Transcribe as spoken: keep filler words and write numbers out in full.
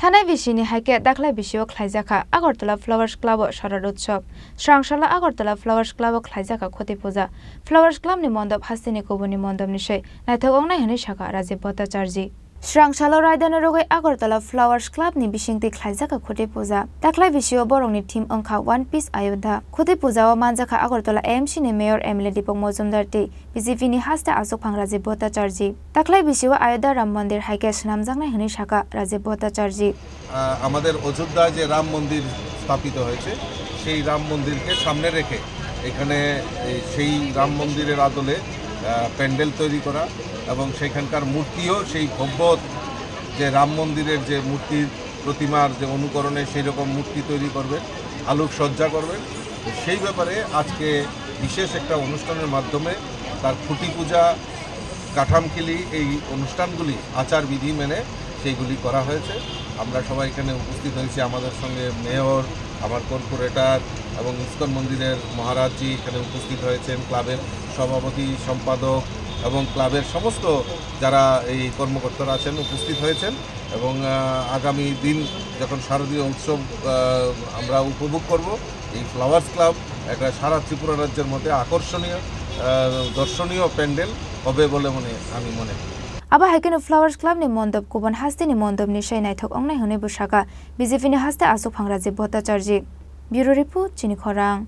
Thanai bisini hai khe daklai bisio khlaijakha Agartala Flowers Club o Sharad Utsav. Srang salo Agartala Flowers Club o khlaijakha Khuti Puja. Flowers Club ni mondop hasteni kubuni mondop ni sei naithok wngnai hwnwi sakha Rajiv Bhattacharjee. Srang salo raidano rwgwi Agartala Flowers Club ni bisingtwi khlaijakha Khuti Puja. Daklai bisio borokni theme wngkha One Piece Ayodhya. Khuti Puja o manjakha Agartala A M C ni Mayor M L A Deepak Majumdar tei B J P ni haste achukphang Rajiv Bhattacharjee. Daklai bisio Ayodhya Ram Mandir hai khe swnamjaknai hwnwi sakha Rajiv Bhattacharjee. আহ, আমাদের অযোধ্যায় যে রাম মন্দির স্থাপিত হয়েছে, সেই রাম মন্দিরকে সামনে রেখে এখানে এই সেই রাম মন্দিরের আদলে, আহ, প্যান্ডেল তৈরি করা এবং সেখানকার মূর্তিও সেই ভব্য যে রাম মন্দিরের যে মূর্তির প্রতিমার যে অনুকরণে সেই রকম মূর্তি তৈরি করবেন, আলোকসজ্জা করবেন। তো সেই ব্যাপারে আজকে বিশেষ একটা অনুষ্ঠানের মাধ্যমে তার খুঁটি পূজা, কাঠামকিলি এই অনুষ্ঠানগুলি আচারবিধি মেনে সেইগুলি করা হয়েছে। আমরা সবাই এখানে উপস্থিত হয়েছি, আমাদের সঙ্গে মেয়র, আমার কর্পোরেটর এবং ইসকন মন্দিরের মহারাজজি এখানে উপস্থিত হয়েছেন, ক্লাবের সভাপতি, সম্পাদক এবং ক্লাবের সমস্ত যারা এই কর্মকর্তারা আছেন উপস্থিত হয়েছেন। এবং, আহ, আগামী দিন যখন শারদীয় উৎসব, আহ, আমরা উপভোগ করব, এই ফ্লাওয়ার্স ক্লাব একটা সারা ত্রিপুরা রাজ্যের মধ্যে আকর্ষণীয়, আহ, দর্শনীয় প্যান্ডেল হবে বলে মনে, আমি মনে করি। Abo hai kheno Flowers Club ni mondop kubun hasteni mondop ni sai naithok wngnai hwnwi bwsaka B J P ni haste achukphang Rajiv Bhattacharjee. Bureau Report, Chini Khorang.